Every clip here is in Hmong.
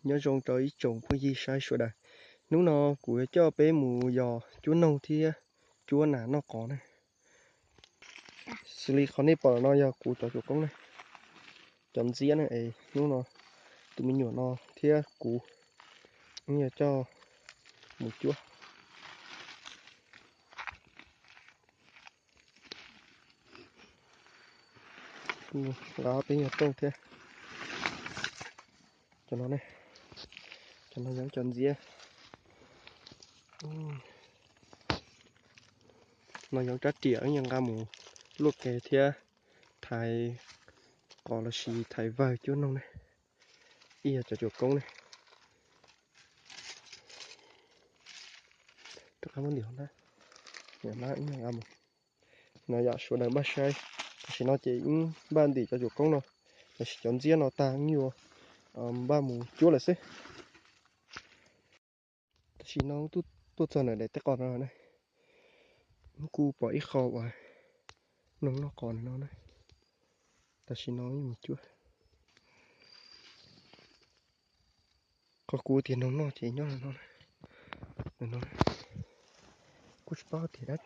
Nyob zoo rau ib tsoom phooj ywg saib sawv daws. Hnub no kuv yuav coj peb mus yos cuab noog thiab cuab nas noj qos na. Xws li qhov nej pom no yog kuv cov cuam koob na, cov ntxiab na es hnub no tus me nyuam no thiab kuv wb yuav coj mus cuab. Nqa ob peb nyuag rooj thiab. Cov no, cov no yog cov ntxiab. No yog rab riam, nqa mus luaj ke thiab thaiv qos lossis thaiv vawg cuab noog na. Ib yog cov cuam koob na. Rov qab muab ntim hauv hnab, ntim hauv hnab ib yam nqa mus. No yom sawv daws npaj saib, tam sim no ces wb npaj ntim cov cuam koob no lossis cov ntxiab no tag wb yuav npaj mus cuab lawm xwb. Tam sim no wb tuaj txog ntawm daim teb qos no na, wb kuj pom ib qho uas noog noj qos no na. Tam sim no wb mus cuab. Qhov kuv tias noog noj ces nyob no, no, kuj tsis paub tias dab,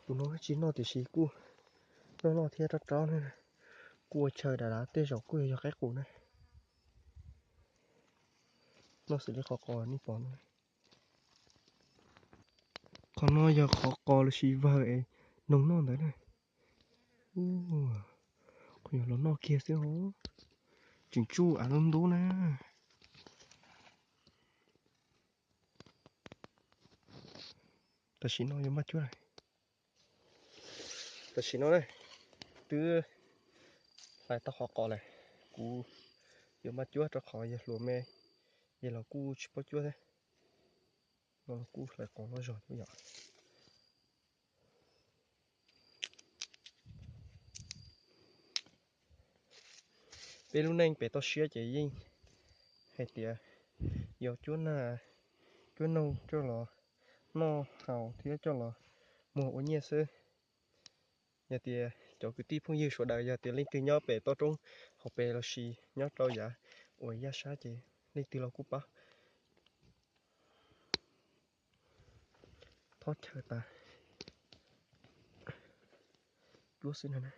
tus no dab tsi noj tiam sis kuj noj noj thiab rov rov na. Kuj ua chaw dav dav, tej zaum kuj yog qaib qus na. Noj xws li qhov qos nej pom no. Qhov no yog qhov qos lossis vawg es noog noj ntawd na. Qhov yog los noj kiag xwb os. Tseem tsuj av ntub ntub na. Tam sim no yuav maj cuab lawm. Tam sim no na, twb hlais tau qhov qos lawm. Kuv yuav maj cuab rau qhov yog hluas me, yog los kuj tsis paub cuab thiab. No los kuj hlais qos loj zog thiab yom. Peb lub neej pem toj siab ces yeej hais tias yog cuab na, cuab noog coj los noj haus thiab coj los muag ua nyiaj xwb. Yog tias cov kwv tij phooj ywg sawv daws yog tias leej twg nyob pem toj roob hauv pes lossis nyob rau yav uas yaj sab ces leej twg los kuj pab. Thob chaw tas, cuab xwb no na.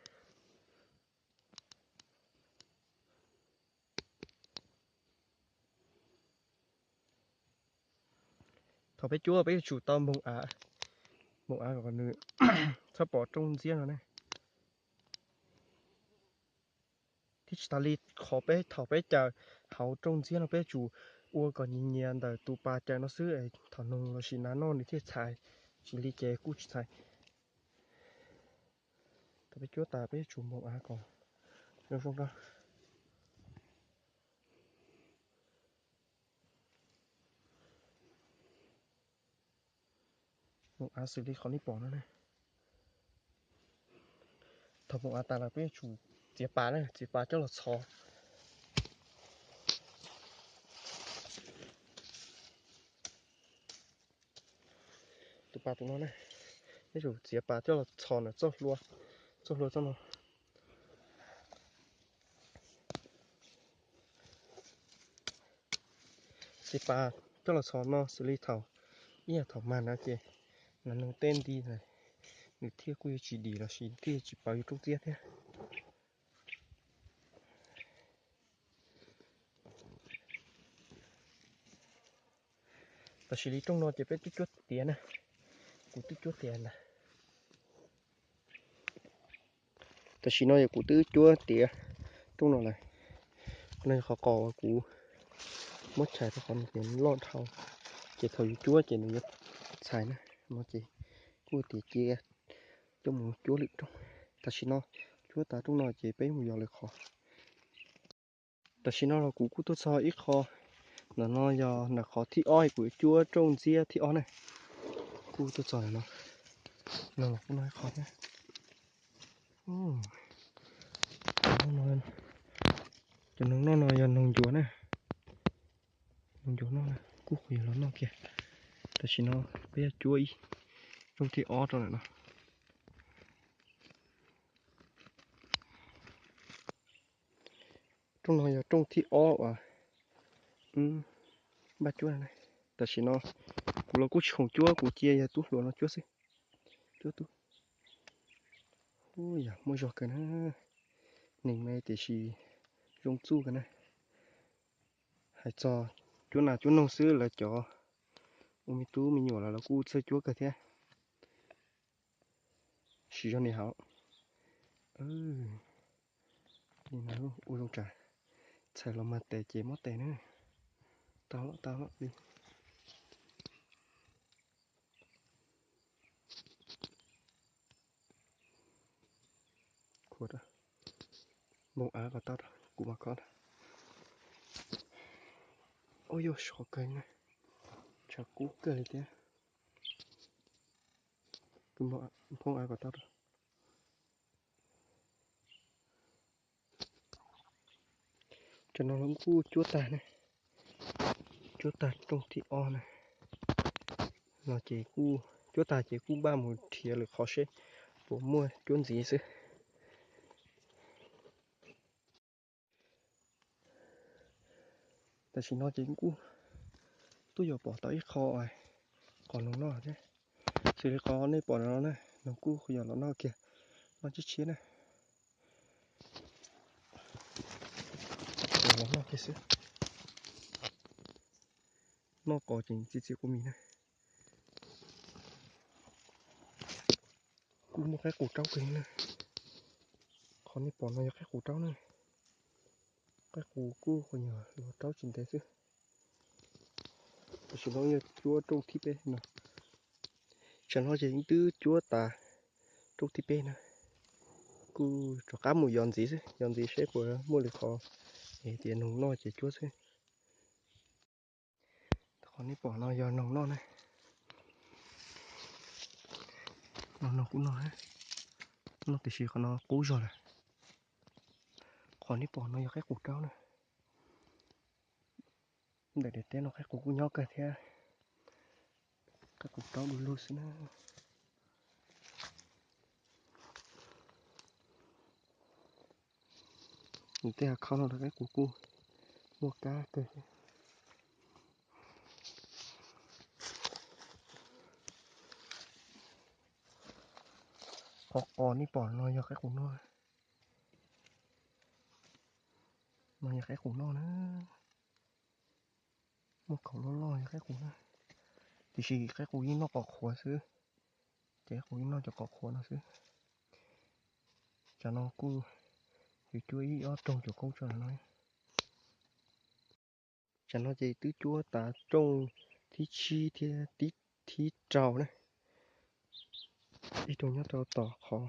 Thaum peb cuab peb yuav tsum tau npoog av, npoog av kom nws txhob pom rooj ntxiab no ne. Thiab tsis tas li, qhov peb thaum peb caws hauv rooj ntxiab no peb yuav tsum ua kom nyias nyias ntawm tus pas caws no xwb, thaum noog lossis nas noj nws thiaj txhais, tsis li ces kuj tsis txhais. Thaum peb cuab tas peb yuav tsum npoog av kom zoo zoo rau. Npoog av xws li qhov nej pom no ne. Thaum npoog av tas lawm peb yuav tsum txiav pas na, txiav pas coj los txhos. Tus pas tus no ne, peb yuav tsum txiav pas coj los txhos ntawm txoj hlua, txoj hlua txoj no. Txiav pas coj los txhos no xws li thaum ib yam thaum mag no ces nas noog tej nti ntawd nws thiaj kuj yuav tsis dim lossis thiaj yuav tsis pauv yus rooj ntxiab thiab. Tam sim li rooj no ces peb twb cuab tiav na, kuv twb cuab tiav ntag. Tam sim no yog kuv twb cuab tiav rooj no lawm. Qhov no yog qhov qos uas kuv muab tshais rau qhov no ces loj dhau, ces thaum yus cuab ces nws yuav txhais na. No ces kuj tiav cia coj mus cuab lwm rooj. Tam sim no cuab tas rooj no ces peb mus yos lwm qhov. Tam sim no los kuv kuj tuaj txog ib qho, ntawm no yog ntawm qhov thib ob kuv yuav cuab rooj ntxiab thib ob na. Kuj tuaj txog ntawm no, no los kuj noj ib qho thiab. Cov noog noj no yog noog ncuav na, noog ncuav noj na, kuj qhuav yog los noj kiag. Tam sim no peb yuav cuab ib rooj thib ob rau ntawm no. Rooj no yog rooj thib ob uas Npaj cuab na. Tam sim no kuv los kuj tsis khoom cuab, kuv cia yog tub hluas no cuab xwb. Cuab tub. Yog muaj zog kawg na. Neeg me tiam sis zoo txuj kawg na. Hais txog cuab nas cuab noog xwb lawv cov ua me tub me nyuam los lawv kuj txawj cuab kawg thiab. Siv zog nim haus. Ua zoo tsam txhais los mag tes ces mob tes na. Tau los tau los li. Npoo av kom tau rau kuv mas kho. Ua yuav sov kawg na, tshav kub kawg li thiab. Npoo av kom tau rau. Tam no los kuj cuab tag na, cuab tag rooj thib ob na. No ces kuj cuab tag ces kuj npaj mus nrhiav lwm qhov seb puas muaj cuab ntxiv xwb. Tam sim no ces kuj tuaj yuav pom tau ib qho qos noog noj thiab. Xws li qhov nej pom no na, noog kuj yog los noj kiag, noj tshiab tshiab na. Los noj kiag xwb. Noj qos ces txi txiv quav mis na. Kuj muaj qaib qus raub kawg na. Qhov nej pom no yog qaib qus raub na. Qaib qus kuj qhov nyuag los raub tsis ntev xwb. Tam sim no yog cuab rooj thib peb no. Tsam no ces twb cuab tas rooj thib peb na. Kuj rov qab mus yos ntxiv xwb, yos ntxiv seb puas muaj lwm qhov es tias noog noj ces cuab xwb. Qhov nej pom no yog noog noj na. No noog kuj noj, noj tiam sis qhov no qub zog lawm. Qhov nej pom no yog qaib qus raub na. Ntawm daim teb no qaib qus kuj nyob kawg thiab. Qaib qus raub du lug xwb na. Tej hav khaub no rau qaib qus kuj muaj kab kawg. Qhov qos nej pom no yog qaib qus noj. No yog qaib qus noj na. Muaj kaum loj loj yog qaib qus na. Tiam sis qaib qus yeej noj qos qhuav xwb. Ces qaib qus yeej noj cov qos qhuav no xwb. Tsam no kuj yuav cuab ib ob rooj cuam koob tso no. Tsam no ces twb cuab tas rooj thib tsib thiab thib rau na. Ib rooj nyob rau tom qhov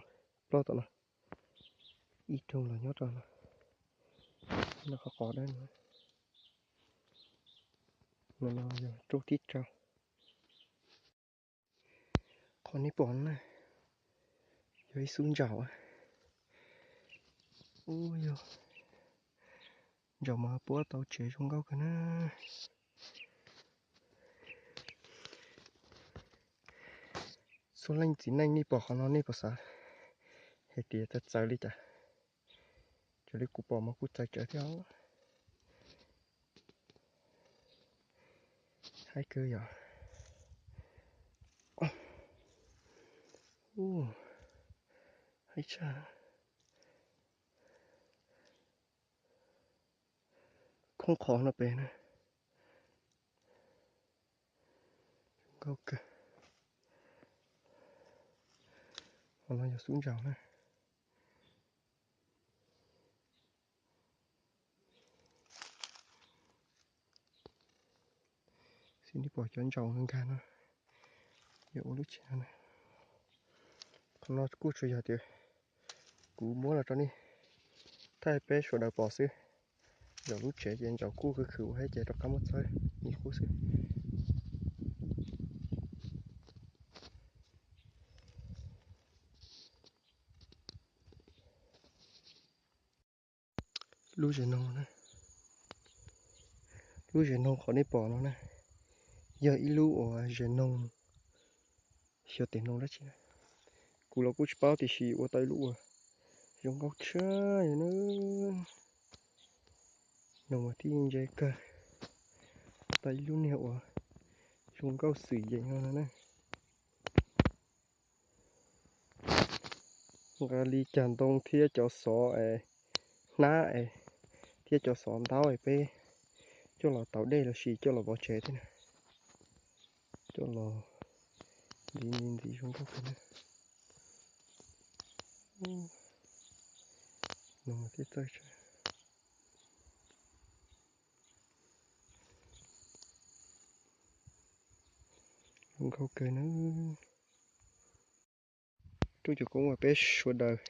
ploj tom no, ib rooj los nyob rau no, qhov qos dawb no. No yog rooj thib rau. Qhov nej pom na yog ib xub ntsaum. Ub, yog ntsaum mas puab tau tsev zoo nkauj kawg na. Txhua leej txiv neej nej pom qhov no nej puas xav hais tias txawv txawv li cas? Raws li kuv pom mas kuj txawv tsawv thiab. Haib kawg yom. Haib tshaj. Khoob qhov no pem na. Nkauj kawg. Qhov no yog xub ntsaum na. Xij nej pom cov ntsaum nkag no yog ua lub tsev no na. Qhov no kuj tsuas yog tias kuv muab los rau nej thaij peb sawv daws pom xwb. Zaum lub tsev ces ntsaum kuj khwv khwv ua thiab ces rov qab muab txhawb ib qub xwb. Lub zes noog, lub zes noog qhov nej pom no na, yog ib lub uas zes noog xyov tes noog dab tsi na. Kuv los kuj tsis paub tiam sis ua tau ib lub uas zoo nkauj tshaj na. Noog mas tib ntse kawg. Tau ib lub niag uas zoo nkauj xwm yees no na. Nqa li cag ntoo thiab cov xov es hnab es thiab cov xov ntaub es peb coj los taus dej los sis coj los pov tsev thiab na. Coj los ntxiv ntxiv ntxiv zoo nkauj kawg na. No thiab txawj zoo nkauj kawg na. Rooj cov koob uas peb sawv daws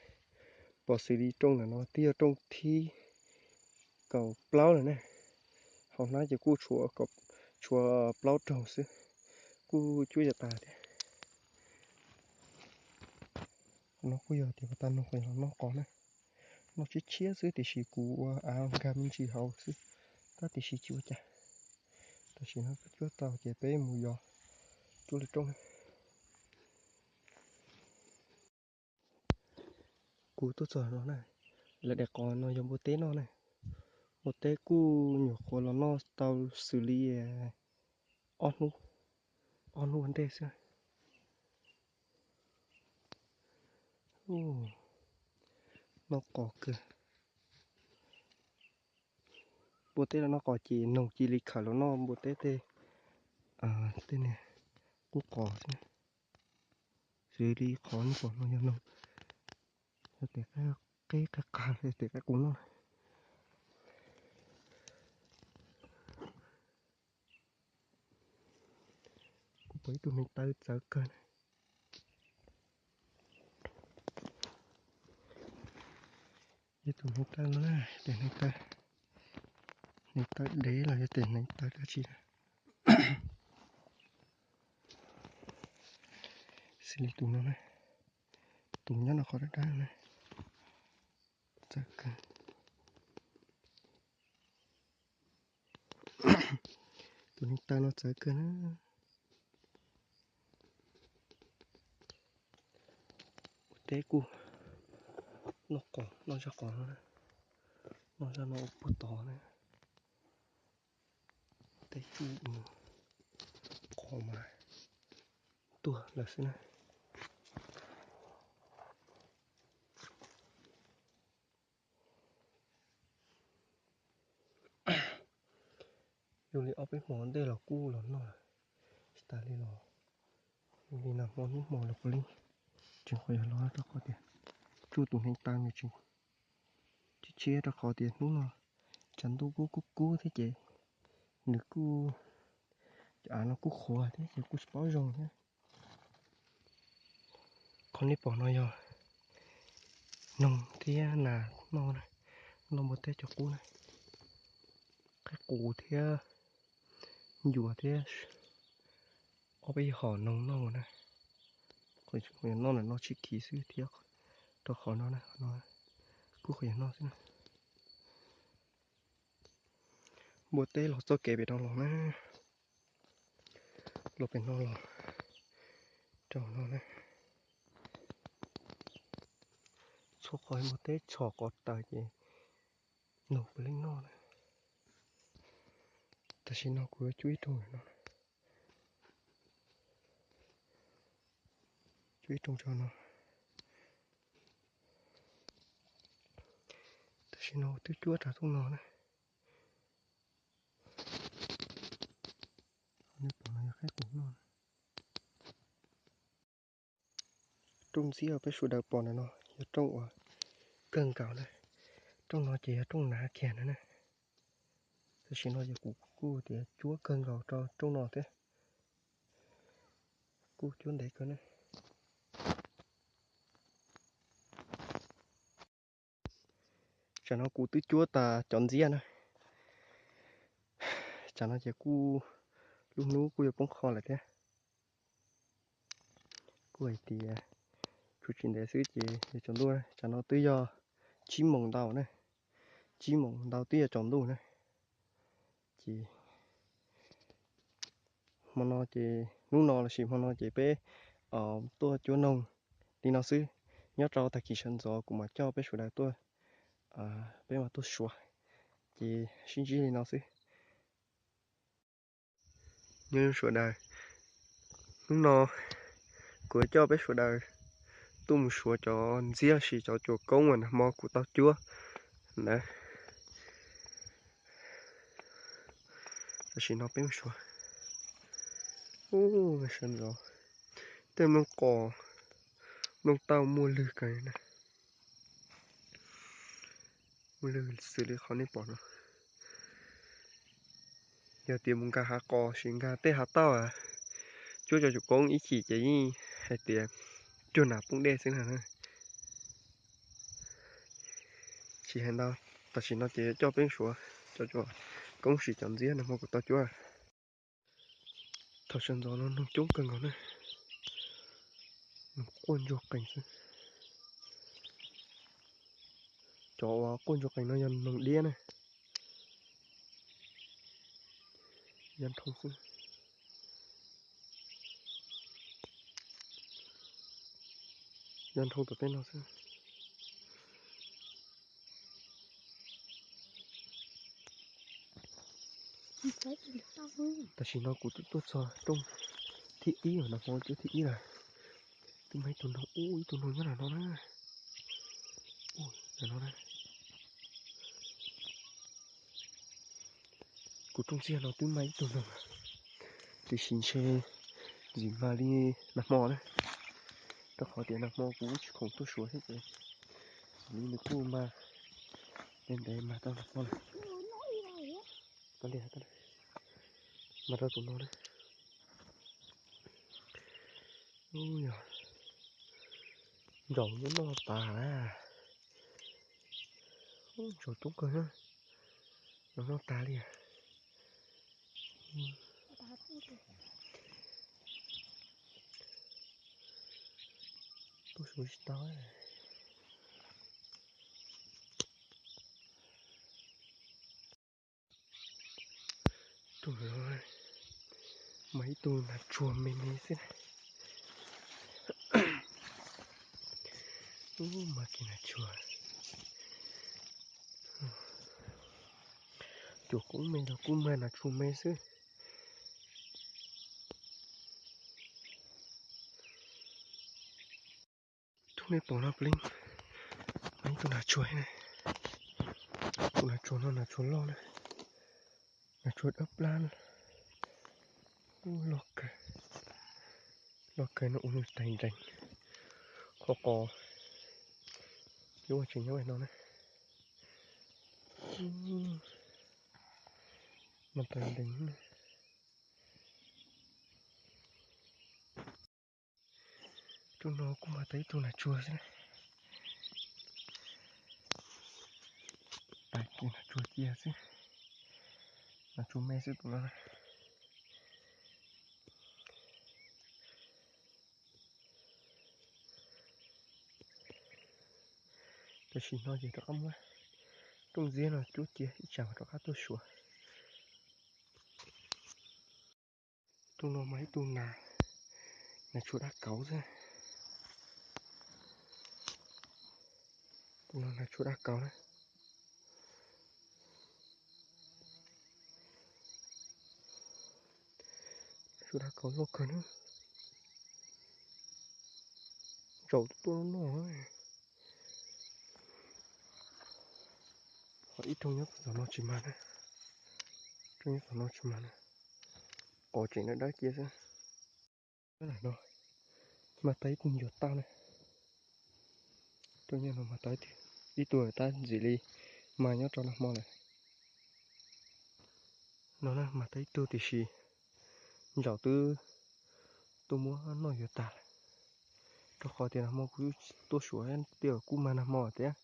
pom xws li rooj ntawm no twb yog rooj thib kaum plaub lawm na. Hauv hnab ces kuj tshuav plaub rooj xwb, kuj cuab yuav tas thiab. Qhov no kuj yog tias pas tas noog los noj qos na, noj tshiab tshiab xwb tiam sis kuv ua av nkag me ntsis hauv xwb, tab tiam sis tsis ua cas. Tam sim no kuj cuab tau ces peb mus yos cuab lwm rooj na. Kuv tuaj txog no na, lawv daim qos no yog npua teb noj na. Npua teb kuj nyuam qhuav los noj tau xws li ob hnub, ob hnub ua ntej xwb. Noj qos kawg. Npua teb los noj qos ces noog cia li khawm los noj npua teb tej, tej niag qub qos xwb. Xws li qhov nej pom no yog noog, yog tias qeb qab qab yog tias qeb qus noj. Kuv pom ib tug hneev taw txawv kawg na. Ib tug hneev taw no na, tes hneev taw, hneev taw dev los yog tes hneev taw dab tsi na. Xws li tus no na, tus nyob no qhov dab dab na, txawv kawg. Tus hneev taw no txawv kawg na. Ua teb kuj noj qos, noj zaj qos no, noj zaj no ua puag tod na. Teb kuj qos mas tuag lawm xwb na. Yog li ob peb hmo ntej los kuj los noj lawm, tsis tas li los yog li no hmo hnub hmo los puav leej tseem qhuav yog los rau qhov tias tsuj tus hneev taw nws tseem tshiab tshiab rau qhov tias hnub no tshav ntuj kuj kub kub thiab ces nws kuj, cov av no kuj qhuav thiab ces kuj tsis paub zoo thiab. Qhov nej pom no yog noog thiab nas noj na, noj npua teb cov qub na, qaib qus thiab ncuav thiab ob peb hom noog noj na. Qhov noj na noj tshib khiv xwb thiab rau qhov no na, kuj qhov yog noj xwb na. Npua teb los txoj kev pem no los na, los pem no los rau no na. Txhua qhov npua teb tshos qos taws ces noog puav leej noj na. Tam sim no kuv yuav cuab ib rooj no, cuab ib rooj rau no. Tam sim no twb cuab rau rooj no na. Nej pom no yog qaib qus noj. Rooj ntxiab peb sawv daws pom ntawm no yog rooj uas kawg nkaus na. Rooj no ces yog rooj hnav kiag na na. Tam sim no ces kuv kuj tias cuab kawg nkaus rau rooj no thiab. Kuj cuab ntev kawg na. Tsam no kuv twb cuab tas cov ntxiab na. Tsam no ces kuj lub hnub kuj yuav poob qho lawm thiab. Kuj hais tias tshuav tsis ntev xwb ces yuav tsaus ntuj. Tsam no twb yog tsib moos ntau na, tsib moos ntau twb yuav tsaus ntuj na. Ces hmo no ces hnub no lossis hmo no ces peb tuaj cuab noog li no xwb. Nyob rau tag kis sawv ntxov kuv mam coj peb sawv daws tuaj, peb mam tuaj suav. Ces sib ntsib li no xwb. Nyob zoo sawv daws, hnub no kuv yuav coj peb sawv daws tuaj mus suav cov ntxiab los sis cov cuam koob uas nag hmo kuv tau cuab ntawd. Tam sim no peb mus suav. Ub, sawv ntxov, tej nplooj qos, nplooj tauj muaj lwg kawg na. Muaj lwg xws li qhov nej pom no. Yog tias mus nkag hav qos sis nkag tej hav tauj, cuab cov cuam koob ib chim ces yeej hais tias cuag nas poob dej xwb na. Tsis hais ntau, tam sim no ces coj peb suav cov cuam koob sis cov ntxiab nag hmo kuv tau cuab. Thaum sawv ntxov no noog coob kawg nkaus na, noog quaj ntsuag qees xwb. Cov uas quaj ntsuag qees no yog noog diab na. Yog noog xwb, yog noog tom tej no xwb. Tam sim no kuv twb tuaj txog rooj thib ib, nag hmo cuab thib ib lawm. Twb muaj ib tug noog, ub, ib tug noog nyob ntawm no na. Ub, ntawm no na. Kuv rooj ntxiag no twb muaj ib tug noog, tiam sis ntshe ntxim mag li nag hmo na, rau qhov tias nag hmo kuv tsis khoom tuaj suav thiab ces ntxim li nws kuj mag, ntev ntev mag tau nag hmo lawm. Mag rau tus no na. Ub, yog ntsaum noj tas na. Ub, ntsaum coob kawg na, noj tas li. Tuaj suav tsis tau. Tus no mas ib tug nas tsuag me me xwb. Ub, mas kev nas tsuag, cuam koob me los kuj mag nas tsuag me xwb. Tus nej pom no pleev mas ib tug nas tsuag ne. Tus nas tsuag no nas tsuag loj na, nas tsuag dawb plab, loj kawg, loj kawg no ua nws tais nrees. Qhov qos yuav ua tseem nyob no na, mas tais nrees. Tus no kuj mag tau ib tug nas tsuag xwb. Tag kis nas tsuag cia xwb, nas tsuag me xwb tus no. Tam sim no ces rov qab muab rooj ntxiab no cuab cia ib tsam rov qab tuaj suav. Tus no mas ib tug nas, nas tsuag dab kauv xwb. Tus no nas tsuag dab kauv na. Tsuag dab kauv loj kawg na. Ntsaum tuaj noj. Ho ib rooj nyob tom no tsis mag na. Rooj nyob tom no tsis mag na. Qos tseem dawb dawb cia xwb. Nyob no mag tau ib tug ncuav tauj na. Rooj nyob no mag tau ib tug, ib tug tab ntxim li mag nyob rau nag hmo lawm. No na mag tau ib tug tiam sis ntsaum twb tuaj muab noj yuav tag lawm. Rau qhov tias nag hmo kuv tuaj suav tej kuj mag nag hmo thiab,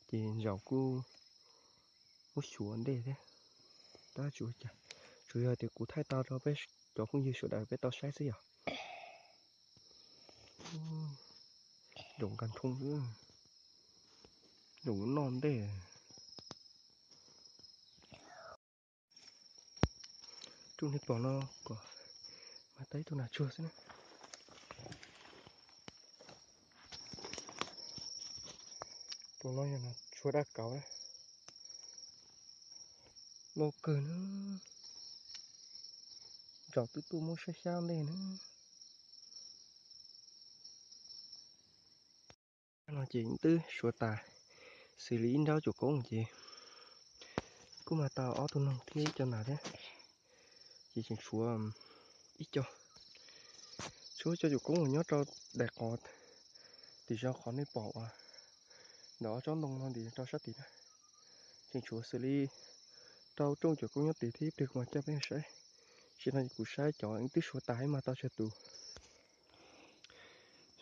ces ntsaum kuj muab xyuas ntej thiab. Tab tsis ua cas, tsuas yog tias kuv thaij tau rau peb cov phooj ywg sawv daws peb tau saib xwb yom. Ntsaum nkag nroo xwb, ntsaum noj ntej. Tus nej pom no kom mag tau ib tug nas tsuag xwb na. Tus no yog nas tsuag dab kauv na, loj kawg na. Los twb tuaj muab saib xyab ntej na. No ces twb suav tas, xws li ib nrab cuam koob ces kuj mag tau ob tug noog thiab ib co nas thiab. Ces tseem tshuav ib co, tshuav ib co cuam koob uas nyob rau daim qos tim zos qhov nej pom uas ntawm ob tsob ntoo no ntim rau sab tid na. Tseem tshuav xws li rau rooj cuam koob nyob tid thiab ib pliag kuv mam coj peb saib. Tam sim no kuv saib cov twb suav tas mag tau tsawg tus.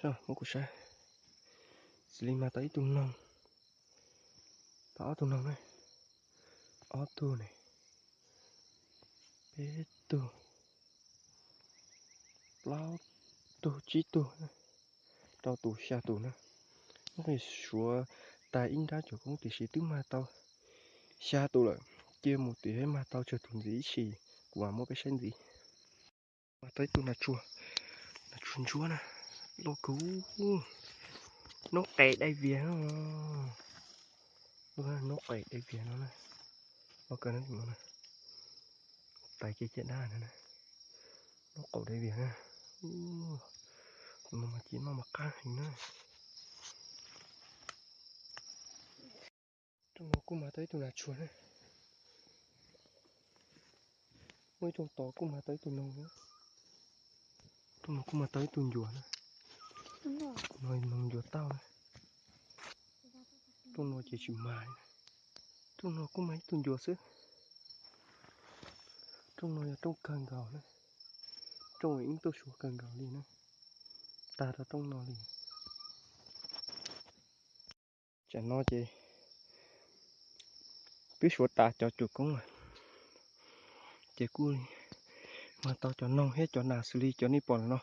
Muab kuv saib, xws li mag tau ib tug noog, tau ob tug noog na, ob tug ne, peb tug, plaub tug, tsib tug, rau tus xya tus na. Muab suav tas ib nrab cuam koob tiam sis twb mag tau xya tus lawm, cia mus tim peb mag tau tsawg tus ntxiv ib si, kuv mam muab peb saib ntxiv. Mag tau ib tug nas tsuag, nas tsuag ntsuab na, loj kawg, noob qes dai vias no, noob qes dai vias no na, loj kawg na, tais caj dab na, noob qes dai vias na, tus no mas ci noj mas qab heev na. Rooj no kuj mag tau ib tug nas tsuag na, muaj ib rooj tod kuj mag tau ib tug noog, rooj no kuj mag tau ib tug ncuav na, no noog ncuav tauj na. Rooj no ces tsis mag li, rooj no kuj mag ib tug ncuav xwb. Rooj no yog rooj kawg nkaus na, rooj uas wb tuaj suav kawg nkaus li na, tag rau rooj no li. Tsam no ces twb suav tas cov cuam koob lawm, ces kuj mag tau cov noog thiab cov nas xws li cov nej pom ntawm no.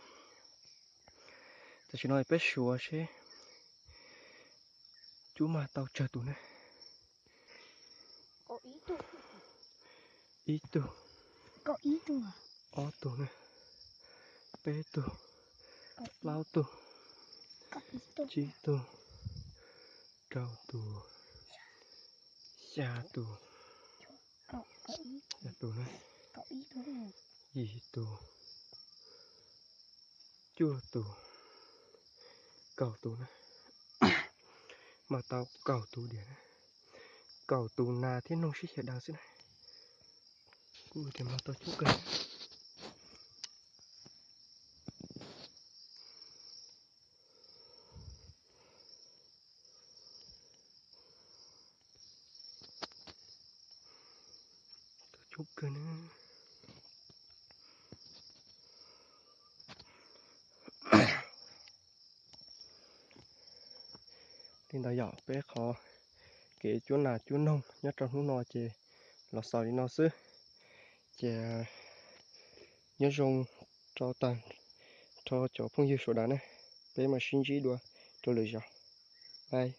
Tam sim no peb suav seb cuab mag tau tsawg tus ne. Ib tug, ob tug ne, peb tug, plaub tug, tsib tug, rau tus, xya tus, xya tus ne, yim tus, cuaj tus, kaum tus na, mag tau kaum tus diam na, kaum tus nas thiab noog sib xyaw daws xwb na. Kuj tias mag tau coob kawg. Coob kawg na. Li ntawd yog peb qhov kev cuab nas cuab noog nyob rau hnub no ces los xaus li no xwb. Ces nyob zoo rau tag nrho cov phooj ywg sawv daws na, peb mam sib ntsib dua rau lwm zaus. Bye.